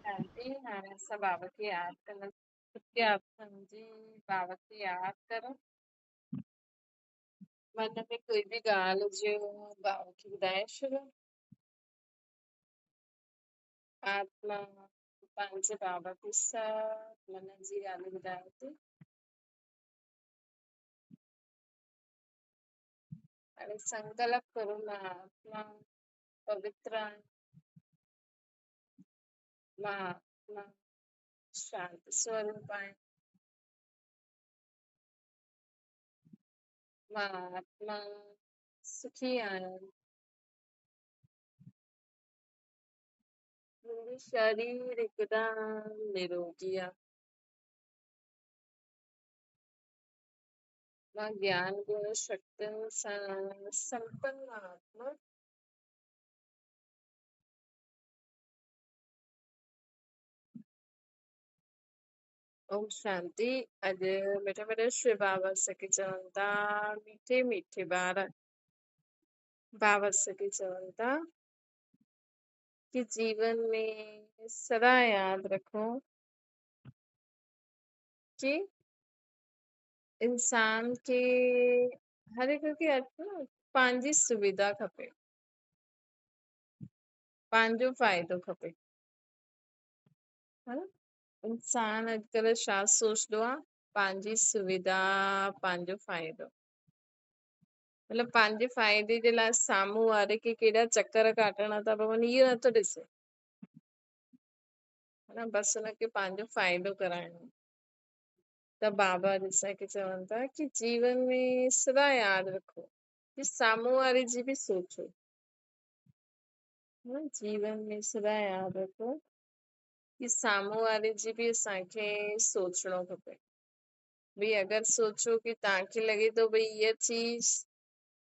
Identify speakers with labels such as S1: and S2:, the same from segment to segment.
S1: शांति। हाणे असां बाबा खे यादि कंदासीं। ख़ुदि खे यादि सम्झी बाबा खे यादि करो। मन में कोई बि ॻाल्हि हुजे बाबा खे ॿुधाए छॾियो। आत्मा पंहिंजे बाबा खे सभु मन जी ॻाल्हि ॿुधाए थी। हाणे संकल्प करो, मां आत्मा पवित्र आहियां, मां आत्मा शांत स्वरूप आहियां, मां आत्मा सुखी आहियां, मुंहिंजो शरीर एकदमि निरोगी आहे। मां ज्ञान गुण शक्तियुनि सां संपन्न आत्मा। ओम शांति। अॼु मिठा मिठा शिव बाबा सखी चवनि था, मीठे मीठे ॿार। बाबा सखी चवनि था कि जीवन में सदा यादि रखो कि इंसान खे हर हिक खे अॼु पंहिंजी सुविधा खपे, पंहिंजो फ़ाइदो खपे। हा न? इंसान अॼुकल्ह छा सोचंदो आहे? पंहिंजी सुविधा, पंहिंजो फ़ाइदो, मतिलबु पंहिंजे फ़ाइदे जे लाइ साम्हूं वारे खे केॾा चकर काटणा था पवनि, इहो नथो ॾिसे। हा न? बसि हुनखे पंहिंजो फ़ाइदो कराइणो। त बाबा असांखे चवनि था कि जीवन में सदा यादि रखो कि साम्हूं वारे जी बि सोचो। हा न? जीवन में सदा यादि रखो कि साम्हूं वारे जी बि असांखे सोचणो खपे। भई अगरि सोचो कि तव्हांखे लॻे थो भई इहा चीज़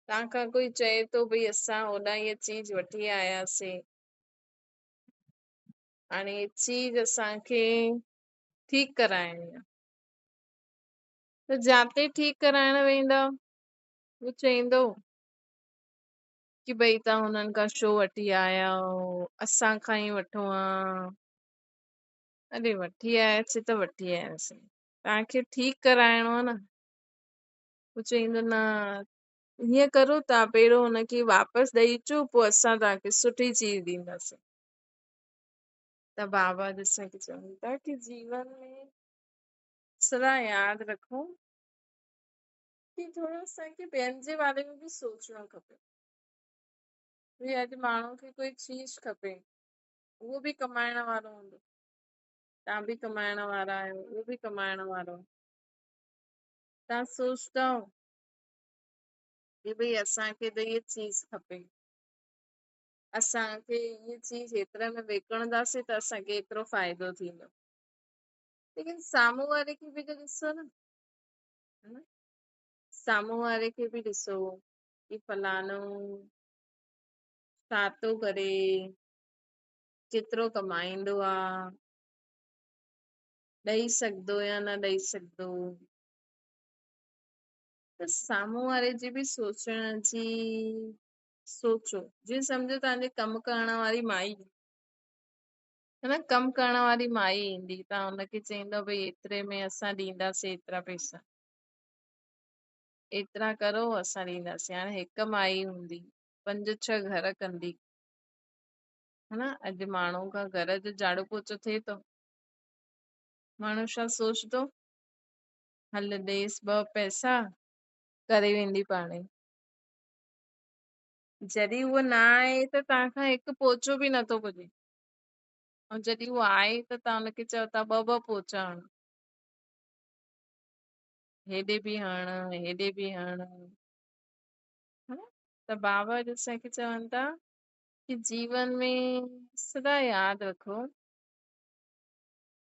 S1: तव्हां खां कोई चए थो भई असां होॾां इहा चीज़ वठी आयासीं, हाणे इहा चीज़ असांखे ठीकु कराइणी आहे, त जिते ठीकु कराइण वेंदा उहो चईंदो कि भई तव्हां हुननि खां छो वठी आया आहियो, असां खां ई वठो आहे। अरे वठी आयासीं त वठी आयासीं, तव्हांखे ठीकु कराइणो आहे न। उहो चईंदो न हीअं करो, तव्हां पहिरियों हुनखे वापसि ॾेई अचो, पोइ असां तव्हांखे सुठी चीज़ ॾींदासीं। त बाबा असांखे चवनि था कि जीवन में सदा यादि रखो कि थोरो असांखे ॿियनि जे बारे में बि सोचणो खपे। भई अॼु माण्हू खे कोई चीज़ खपे, उहो बि कमाइण वारो हूंदो, तव्हां बि कमाइण वारा आहियो, उहो बि कमाइण वारो। तव्हां सोचंदव कि भई असांखे त इहा चीज़ खपे, असांखे इहा चीज़ हेतिरे में विकिणंदासीं त असांखे एतिरो फ़ाइदो थींदो, लेकिन साम्हूं वारे खे बि त ॾिसो न, हा न? साम्हूं वारे खे बि ॾिसो कि फलानो छा थो करे, केतिरो कमाईंदो आहे, ॾेई सघंदो या न ॾेई सघंदो। त साम्हूं वारे जी बि सोचण जी सोचो। जीअं सम्झो तव्हांजे कमु करण वारी माई, है न, कमु करण वारी माई ईंदी, तव्हां हुनखे चईंदव भई एतिरे में असां ॾींदासीं एतिरा पैसा, एतिरा करो असां ॾींदासीं। हाणे हिकु माई हूंदी, 5-6 घर कंदी, है न। अॼु माण्हू खां घर जो झाड़ू पोछो थिए थो, माण्हू छा सोचंदो, हल ॾेसि 2 पैसा करे वेंदी पाणे। जॾहिं उहो न आहे त तव्हांखां हिकु पोचो बि नथो पुॼे, ऐं जॾहिं उहो आहे त तव्हां हुनखे चओ था 2-2 पोचा हण, हेॾे बि हण हेॾे बि हण, हा न? त बाबा असांखे चवनि था कि जीवन में सदा यादि रखो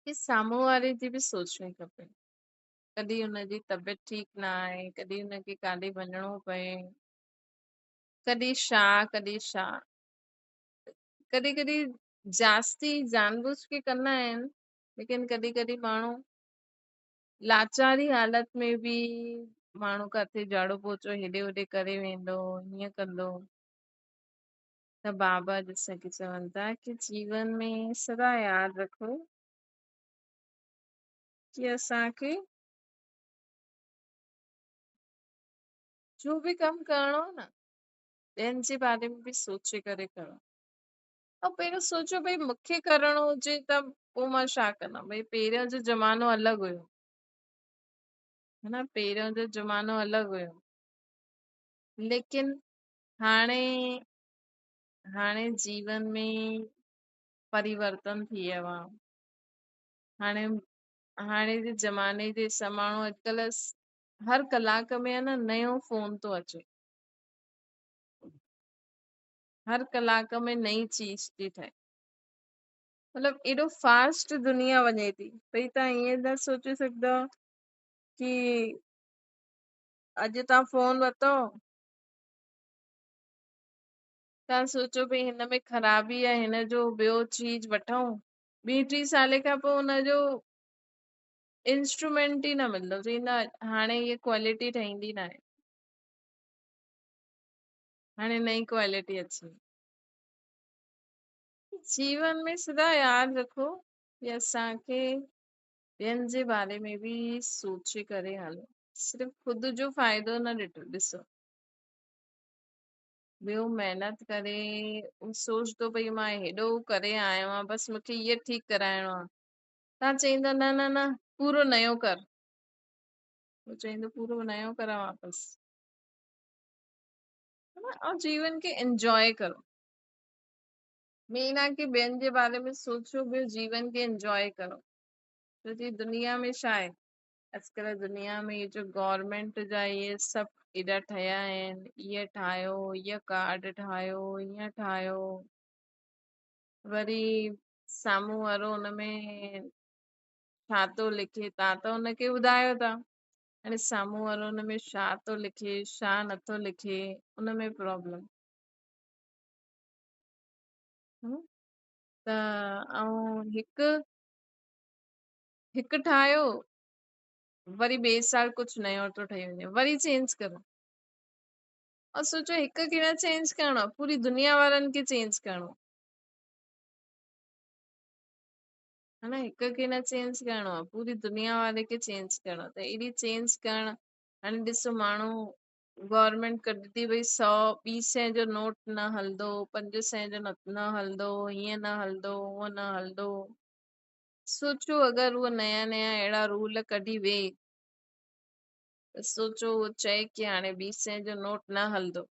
S1: कि साम्हूं वारे जी बि सोचणी खपे। कॾहिं हुनजी तबियत ठीकु न आहे, कॾहिं हुनखे काॾे वञिणो पए, कॾहिं छा कॾहिं छा, कॾहिं कॾहिं जास्ती जानबूझ के कंदा आहिनि, लेकिन कॾहिं कॾहिं माण्हू लाचारी हालत में बि माण्हू किथे झाड़ू पोचो हेॾे होॾे करे वेंदो, हीअं कंदो। त बाबा असांखे चवनि था की जीवन में सदा यादि रखो की असांखे जो बि कमु करिणो आहे न, ॿियनि जे बारे में बि सोचे करे करो। ऐं पहिरियों सोचो भई मूंखे करिणो हुजे त पोइ मां छा कंदमि। भई पहिरियों जो ज़मानो अलॻि हुयो, है न, पहिरियों जो ज़मानो अलॻि हुयो, लेकिन हाणे हाणे जीवन में परिवर्तन थी वियो आहे। हाणे हाणे जे ज़माने जे हिसाब माण्हू अॼुकल्ह हर कलाक में आहे न नयो फ़ोन थो अचे, हर कलाक में नई चीज़ थी ठहे, मतिलबु एॾो फास्ट दुनिया वञे थी। भई तव्हां ईअं न सोचे सघंदव की अॼु तव्हां फ़ोन वरितो, तव्हां सोचो भई हिन में ख़राबी आहे, हिन जो ॿियो चीज़ वठूं, ॿी टी साले खां पोइ हुनजो इंस्ट्रूमेंट ई न मिलंदो, चईंदा हाणे इहा क्वालिटी ठहींदी न आहे, हाणे नई क्वालिटी अची। जीवन में सदा यादि रखो की असांखे ॿियनि जे बारे में बि सोचे करे हलो, सिर्फ़ु ख़ुदि जो फ़ाइदो न ॾिसो, ॿियो महिनत करे सोचंदो भई मां हेॾो करे आयो आहियां, बसि मूंखे इहो ठीकु कराइणो आहे। तव्हां चईंदा न न न पूरो नयो कर, उहो चईंदो पूरो नयो करा वापसि। ऐं जीवन खे एंजॉय करो। मेन आहे की ॿियनि जे बारे में सोचो, ॿियो जीवन खे एंजॉय करो। छो जी दुनिया में छा आहे, अॼुकल्ह दुनिया में जो गवर्नमेंट जा इहे सभु एॾा ठहिया आहिनि, इहे ठाहियो, इहा कार्ड ठाहियो, ईअं ठाहियो, वरी साम्हूं वारो हुन में छा थो लिखे, तव्हां त हुनखे ॿुधायो था, हाणे साम्हूं वारो हुन में छा थो लिखे, छा नथो लिखे, उन में प्रॉब्लम। त ऐं हिकु ठाहियो, वरी ॿिए साल कुझु नयो थो ठही वञे, वरी चेंज करो। ऐं सोचो हिकु खे न चेंज करिणो आहे, पूरी दुनिया वारनि खे चेंज करिणो आहे, हा न, हिकु खे न चेंज करिणो आहे, पूरी दुनिया वारे खे चेंज करिणो आहे। त एॾी चेंज करणु, हाणे ॾिसो माण्हू गवर्नमेंट कढी थी भई 100 ॿी सए जो नोट न हलंदो, 5 सए जो न हलंदो, हीअं न हलंदो, हूअं न हलंदो। सोचो अगरि उहो नया नया अहिड़ा रूल कढी वे, त सोचो उहो चए की हाणे ॿी सए जो नोट न हलंदो,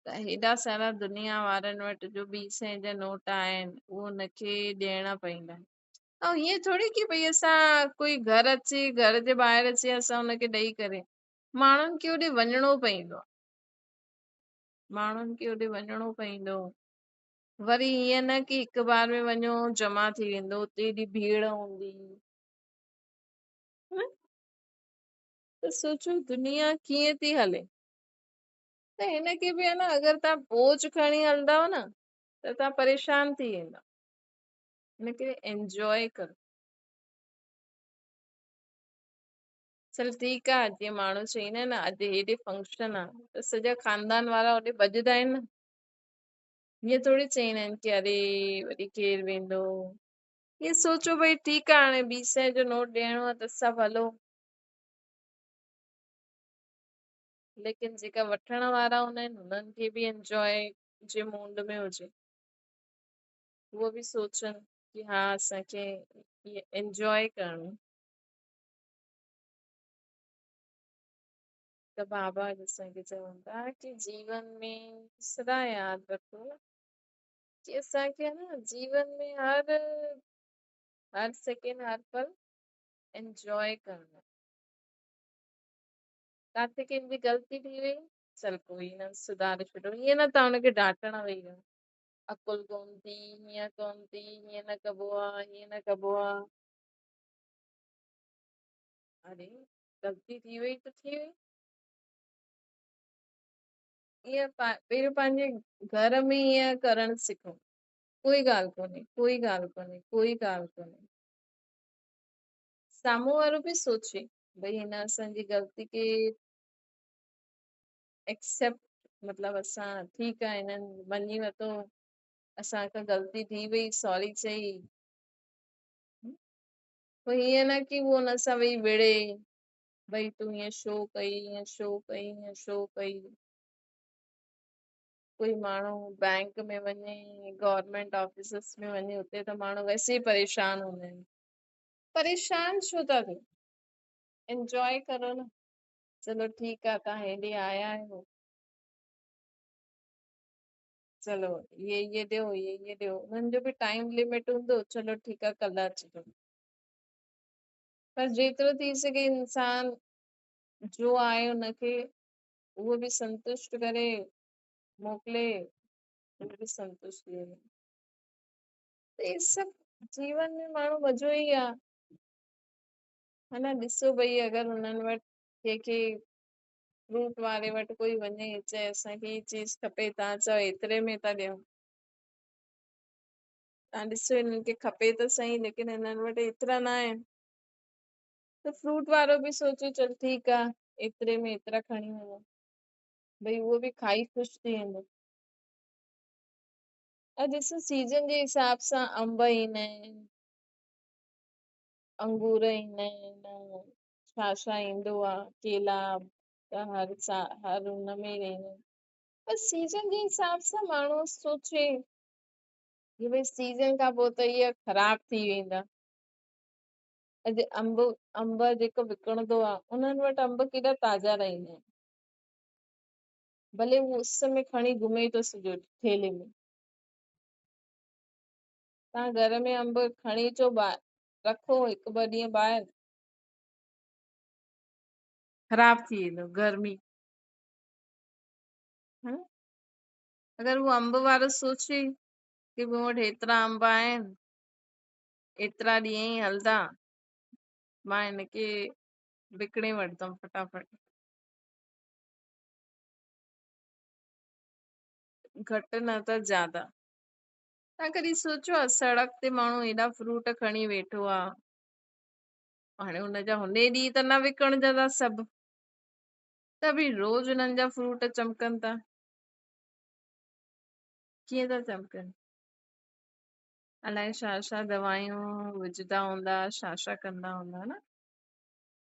S1: त हेॾा सारा दुनिया वारनि वटि जो ॿी सए जा नोट आहिनि उहो हुनखे ॾियणा पवंदा। ऐं ईअं थोरी की भई असां कोई घर अचे, घर जे ॿाहिरि अचे, असां हुनखे ॾेई करे, माण्हुनि खे होॾे वञिणो पवंदो आहे, माण्हुनि खे होॾे वञिणो पवंदो। वरी ईअं न की हिकु बार में वञो जमा थी वेंदो, हुते एॾी भीड़ हूंदी। त सोचो दुनिया कीअं थी हले। त हिनखे बि आहे न, अगरि तव्हां बोझ खणी हलंदव न त तव्हां परेशान थी वेंदव। हिनखे एंजॉय करो। चल ठीकु आहे, जीअं माण्हू चईंदा आहिनि न अॼु हेॾे फंक्शन आहे, त सॼा ख़ानदान वारा होॾे भॼंदा आहिनि न, ईअं थोरी चईंदा आहिनि की अरे वरी केरु वेंदो। ईअं सोचो भई ठीकु आहे, हाणे ॿी सए जो नोट ॾियणो आहे त सभु हलो, लेकिन जेका वठण वारा हूंदा आहिनि हुननि खे बि एंजॉय जे मूड में हुजे, उहो बि सोचनि की हा असांखे इहो एंजॉय करिणो। त बाबा असांखे चवनि था की जीवन में सदा यादि रखो की असांखे न जीवन में हर हर सेकेंड हर पल एंजॉय करिणो आहे। किथे कंहिंजी ग़लती थी वई, चल कोई न, सुधारे छॾो। ईअं न तव्हां हुनखे डांटण वेही रहो, अकुल कोन थी, हीअं कोन थी, हीअं न कबो आहे, हीअं न कबो आहे। अरे ग़लती थी वई त थी वई। ईअं पहिरियों पंहिंजे घर में ईअं करणु सिखो, कोई ॻाल्हि कोन्हे, कोई ॻाल्हि कोन्हे, कोई ॻाल्हि कोन्हे। साम्हूं वारो बि सोचे भई हिन असांजी ग़लती खे एक्सेप्ट مطلب اسان ٺيڪ آهي هنن مڃي ورتو، اسان کان غلطي ٿي وئي، سوري چئي. پوءِ هيئن نه ڪه هو هن سان ويهي وڙهي، ڀئي تون هيئن ڇو ڪئي، هيئن ڇو ڪئي، هيئن ڇو ڪئي. ڪوئي ماڻهو بينڪ ۾ وڃي، گورنمينٽ آفيسز ۾ وڃي، اتي ته ماڻهو ويسي ئي پريشان هوندا آهن. پريشان ڇو ٿا ٿيو؟ انجواءِ ڪرو نه. چلو ٺيڪ آهي، توهان هيڏي آيا آهيو، چلو اهي اهي ڏيو، اهي اهي ڏيو. هنن جو به ٽائيم لمٽ هوندو، چلو ٺيڪ آهي ڪلهه اچجو. پر جيترو ٿي سگهي انسان جو آهي هن کي اهو به سنتشٽ ڪري موڪلي، اهو به سنتشٽ ٿي وڃي. ته هي سڀ جيون ۾ ماڻهو مزو ئي آهي. ها نه، ڏسو ڀئي اگر هنن وٽ ڪنهن کي فروٽ واري وٽ ڪوئي وڃي چئي اسان کي هي چيز کپي، توهان چئو ايتري ۾ ٿا ڏيون، توهان ڏسو هنن کي کپي ته صحيح ليڪن هنن وٽ ايترا نه آهن. ته فروٽ وارو به سوچي چل ٺيڪ آهي ايتري ۾ ايترا کڻي وڃو، ڀئي اهو به کائي خوش ٿي ويندو. ۽ ڏسو سيزن جي حساب سان انب ايندا آهن، انگور ايندا آهن، ڇا ڇا ايندو آهي، ڪيلا ته هر سا هر هن ۾ ئي ايندا آهن. پر سيزن جي حساب سان ماڻهو سوچي ڪه ڀئي سيزن کان پوءِ ته اهي خراب ٿي ويندا. اڄ انب جيڪو وڪڻندو آهي انهن وٽ انب ڪيڏا تازا رهندا آهن، ڀلي هو اس ۾ کڻي گهمي ٿو سڄو ٺيلي ۾. توهان گهر ۾ انب کڻي اچو، رکو هڪ ٻه ڏينهن ٻاهر، خراب ٿي ويندو گرمي. ها، اگر هو انب وارو سوچي ڪه مون وٽ هيترا انب آهن، ايترا ڏينهن ئي هلندا، مان هن کي وڪڻي وٺندم فٽافٽ، گهٽ نه ته زياده. توهان ڪڏهن سوچيو آهي سڙڪ تي ماڻهو ايڏا فروٽ کڻي ويٺو آهي، هاڻي هن جا هن ڏينهن ته نه وڪڻجندا سڀ، ته به روز هنن جا فروٽ چمڪن ٿا. ڪيئن ٿا چمڪن؟ الائي ڇا ڇا دوايون وجهندا هوندا، ڇا ڇا ڪندا هوندا نه.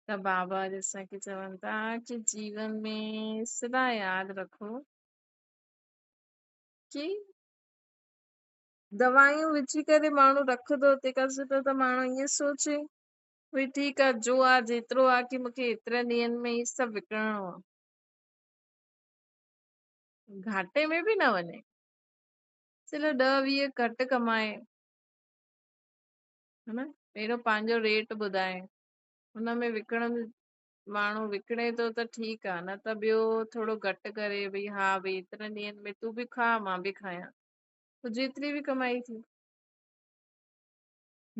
S1: ته بابا اسان کي چون ٿا ڪه جيون ۾ سدا ياد رکو ڪه دوايون وجهي ڪري ماڻهو رکندو، تنهن کان سٺو ته ماڻهو ائين سوچي ڀئي ٺيڪ آهي، جو آهي جيترو آهي ڪه مون کي ايترن ڏينهن ۾ ئي سڀ وڪڻڻو آهي، گهاٽي ۾ به نه وڃي، چلو 10-20 گهٽ ڪمائي، ها نه، پهريون پنهنجو ريٽ ٻڌائي، هن ۾ وڪڻ ماڻهو وڪڻي ٿو ته ٺيڪ آهي، نه ته ٻيو ٿورو گهٽ ڪري ڀئي ها ڀئي ايترن ڏينهن ۾ تون به کا مان به کايان، پوءِ جيتري به ڪمائي ٿي.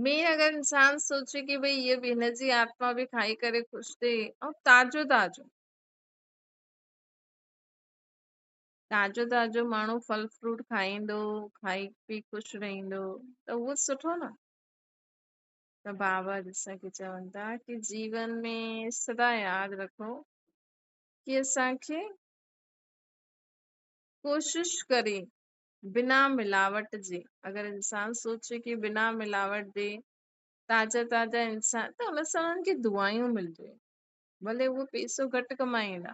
S1: مين اگر انسان سوچي ڪه ڀئي هيءَ به هن جي آتما به کائي ڪري خوش ٿئي، ۽ تازو تازو تازو تازو ماڻهو ڦل فروٽ کائيندو، کائي پي خوش رهندو ته اهو سٺو نه. ته بابا اسان کي چون ٿا ڪه جيون ۾ سدا ياد رکو ڪه اسان کي ڪوشش ڪري بنا ملاوٽ جي، اگر انسان سوچي ڪه بنا ملاوٽ جي تازا تازا انسان، ته هن سان هنن کي دعايون ملنديون آهن، ڀلي اهو پئسو گهٽ ڪمائيندا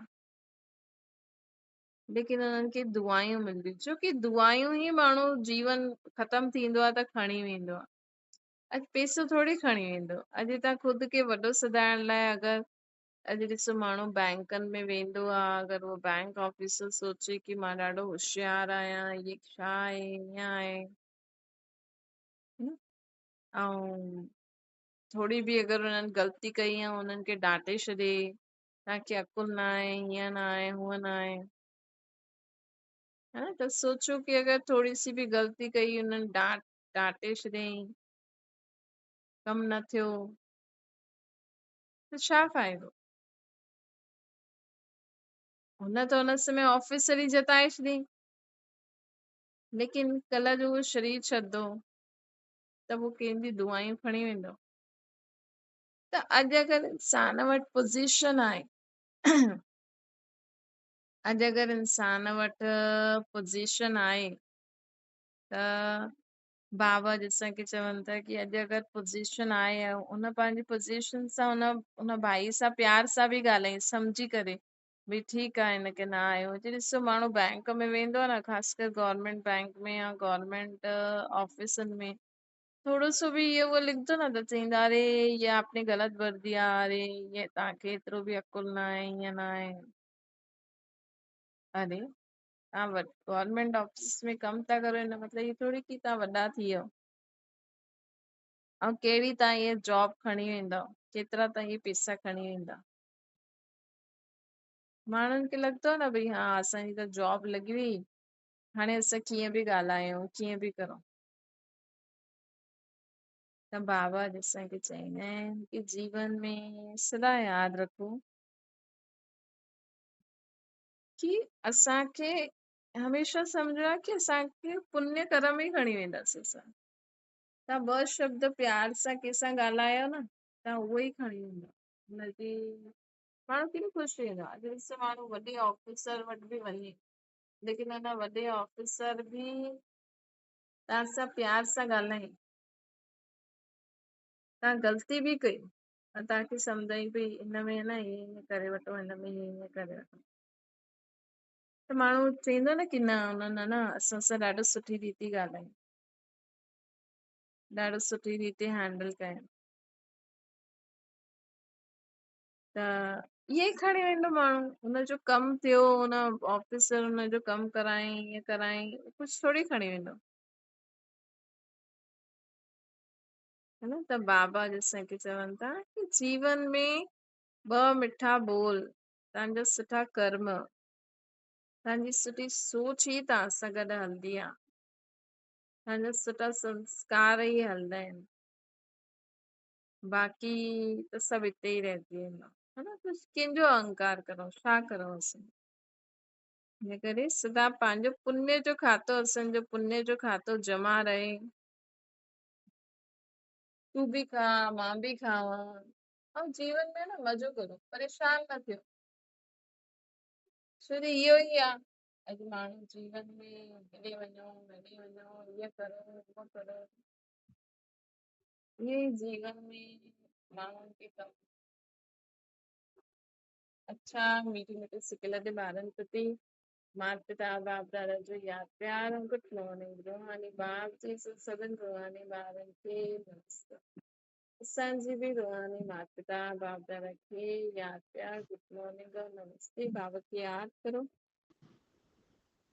S1: ليڪن هنن کي دعايون ملنديون، ڇو ڪه دعايون ئي ماڻهو جيون ختم ٿيندو آهي ته کڻي ويندو آهي، اڄ پئسو ٿوري کڻي ويندو. اڄ توهان خود کي وڏو سڏائڻ لاءِ اگر اڄ ڏسو ماڻهو بينڪن ۾ ويندو آهي، اگر اهو بينڪ آفيسر سوچي ڪه مان ڏاڍو هوشيار آهيان، هيءَ ڇا آهي، هيئن آهي، ۽ ٿوري به اگر هنن غلطي ڪئي ۽ هنن کي ڊانٽي ڇڏي، توهان کي عقل نه آهي، هيئن نه آهي، هونئن نه آهي، ها نه؟ ته سوچو ڪه اگر ٿوري سي به غلطي ڪئي، هنن ڊانٽي ڇڏيئين، ڪم نه ٿيو ته ڇا فائدو؟ هن ته هن سمي آفيسر ئي جتائي ڇڏيئين، ليڪن ڪلهه جو اهو شرير ڇڏندو ته پوءِ ڪنهن جي دعايون کڻي ويندو. ته اڄ اگر انسان وٽ پوزيشن آهي، اڄ اگر انسان وٽ پوزيشن آهي ته بابا جيسان ڪي چون ٿا ڪي اڄ اگر پوزيشن آهي ۽ ان پنهنجي پوزيشن سان ان ڀائي سان پيار سان به ڳالهائين سمجهي ڪري ڀئي ٺيڪ آهي هن کي نه آيو هجي. ڏسو ماڻهو بينڪ ۾ ويندو آهي نه، خاص ڪري گورنمينٽ بينڪ ۾ يا گورنمينٽ آفيسن ۾ ٿورو سو به اهو اهو لکندو نه ته چئيندا اري اها آپ ني غلط ڀر ديا، اري اها توهان کي ايترو به عقل نه آهي، ائين نه آهي. اري توهان گورنمينٽ آفيس ۾ ڪم ٿا ڪرو، هن مطلب اهو ٿوري ڪي توهان وڏا ٿي ويو ۽ ڪهڙي توهان اها جاب کڻي ويندؤ، ڪيترا توهان اهي پئسا کڻي ويندا. ماڻهن کي لڳندو آهي نه ڀئي ها اسان جي ته جاب لڳي وئي، هاڻي اسان ڪيئن به ڳالهايون ڪيئن به ڪرون. ته بابا اسان کي چوندا آهن ڪي جيون ۾ سدا ياد رکو ڪي اسان کي هميشه سمجهڻو آهي ڪي اسان کي پڃ ڪرم ئي کڻي وينداسين. اسان توهان ٻه شبد پيار سان ڪنهن سان ڳالهايو نه، توهان اهو ئي کڻي ويندؤ. هن جي ماڻهو ڪيڏو خوش ٿي ويندو آهي. اڄ ڏسو ماڻهو وڏي آفيسر وٽ به وڃي، ليڪن هن وڏي آفيسر به توهان سان پيار سان ڳالهائين، توهان غلطي به ڪئي ۽ توهان کي سمجهائين پئي هن ۾ نه ائين ائين ڪري وٺو، هن ۾ ائين ائين ڪري وٺو، ته ماڻهو چوندو نه ڪي نه هن نه اسان سان ڏاڍو سٺي ريتي ڳالهائين، ڏاڍو سٺي ريتي هينڊل ڪيائين. ته ائين ئي کڻي ويندو ماڻهو، هن جو ڪم ٿيو، هن آفيسر هن جو ڪم ڪرائين، ائين ڪرائين، ڪجهه ٿوري کڻي ويندو هي نه. ته بابا جيسان ڪي چون ٿا ڪي جيون ۾ ٻه مٺا ٻول، توهان جا سٺا ڪرم، توهان جي سٺي سوچ ئي توهان سان گڏ هلندي آهي، توهان جا سٺا سنسڪار ئي هلندا آهن، باقي ته سڀ هتي ئي رهجي ويندو هي نه. ته ڪنهن جو اهنڪار ڪرون، ڇا ڪرون اسان؟ هن ڪري سدا پنهنجو پڃ جو کاتو، اسان جو پڃ جو کاتو جمع رهي، تون به کا مان به کاوان، ۽ جيون ۾ نه مزو ڪرو، پريشان نه ٿيو. ڇو جو اهو ئي آهي اڄ ماڻهو جيون ۾ هيڏي وڃو هيڏي وڃو، هيئن ڪرو هونئن ڪرو، اهو ئي جيون ۾ ماڻهن کي ڪم. اڇا ميٺي ميٺي سڪيلڌي ٻارن پرتي مات پتا باپ دادا جو ياد پيار ۽ گڊ مارننگ. روحاني باپ جي سڀن روحاني ٻارن کي نمستي. اسان جي به روحاني مات پتا باپ دادا کي ياد پيار، گڊ مارننگ ۽ نمستي. بابا کي ياد ڪرو.